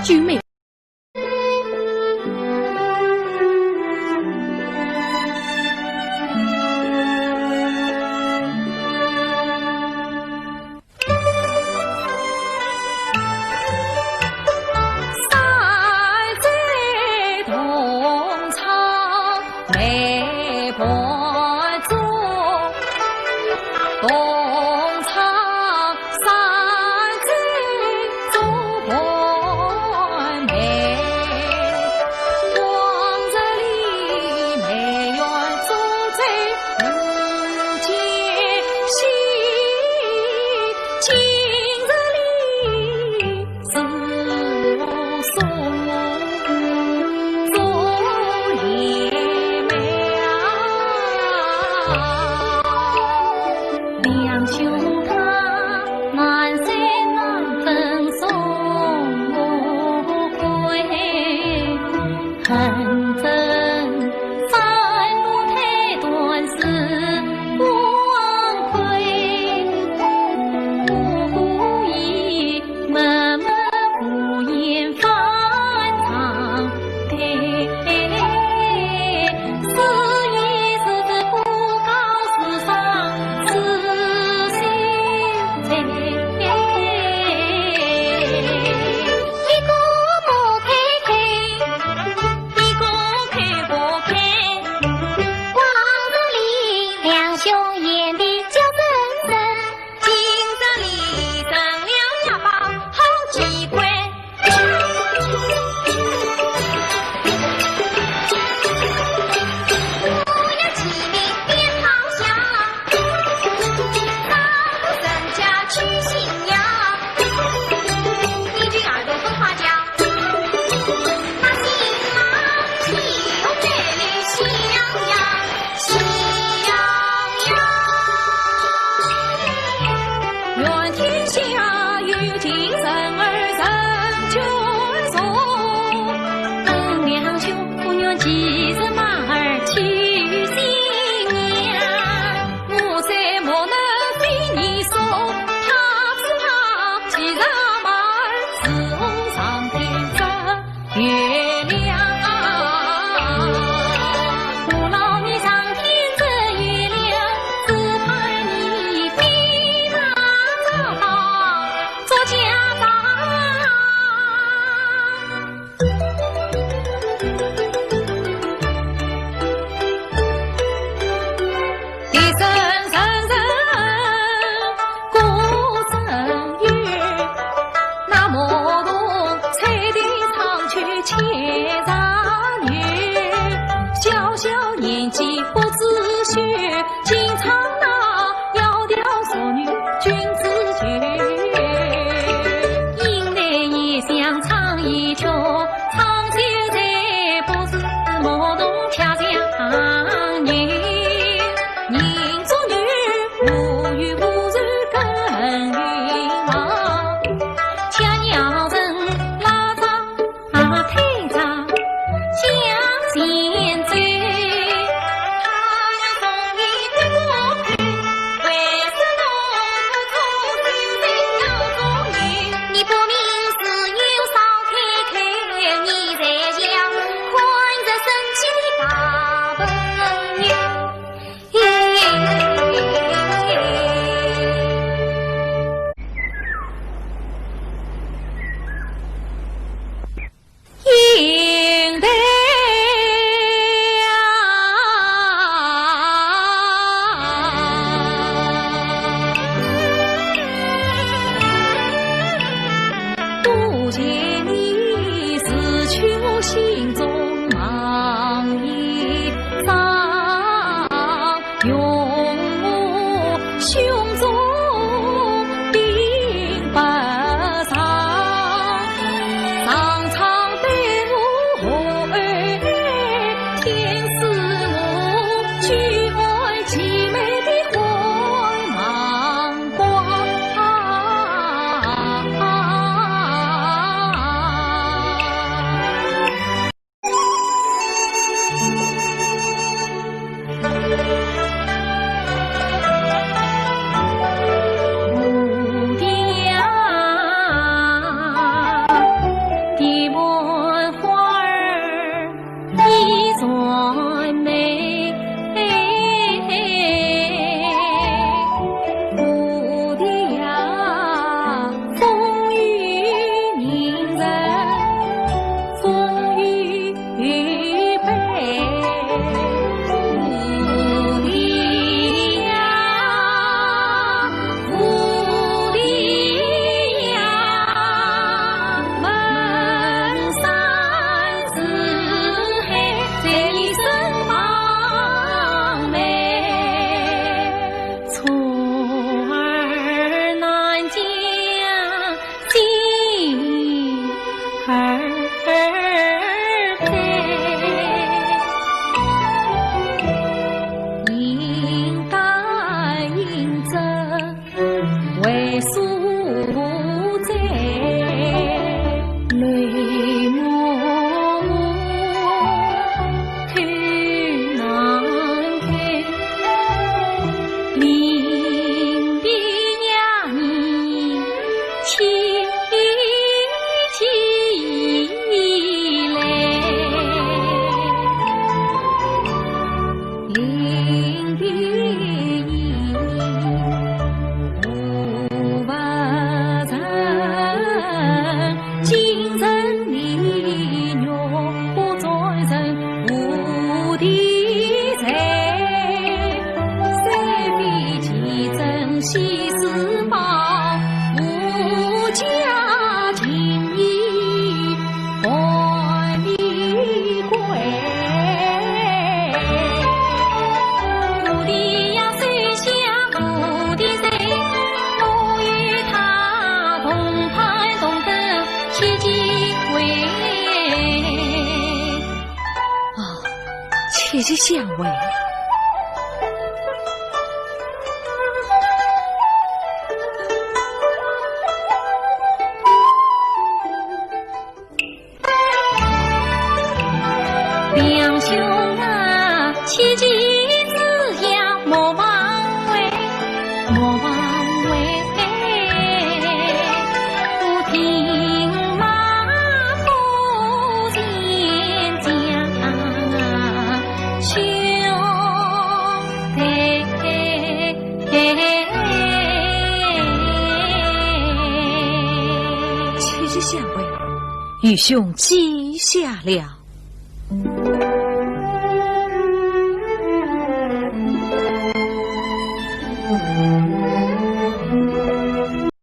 九妹。谢谢相会。谢谢相会，愚兄记下了。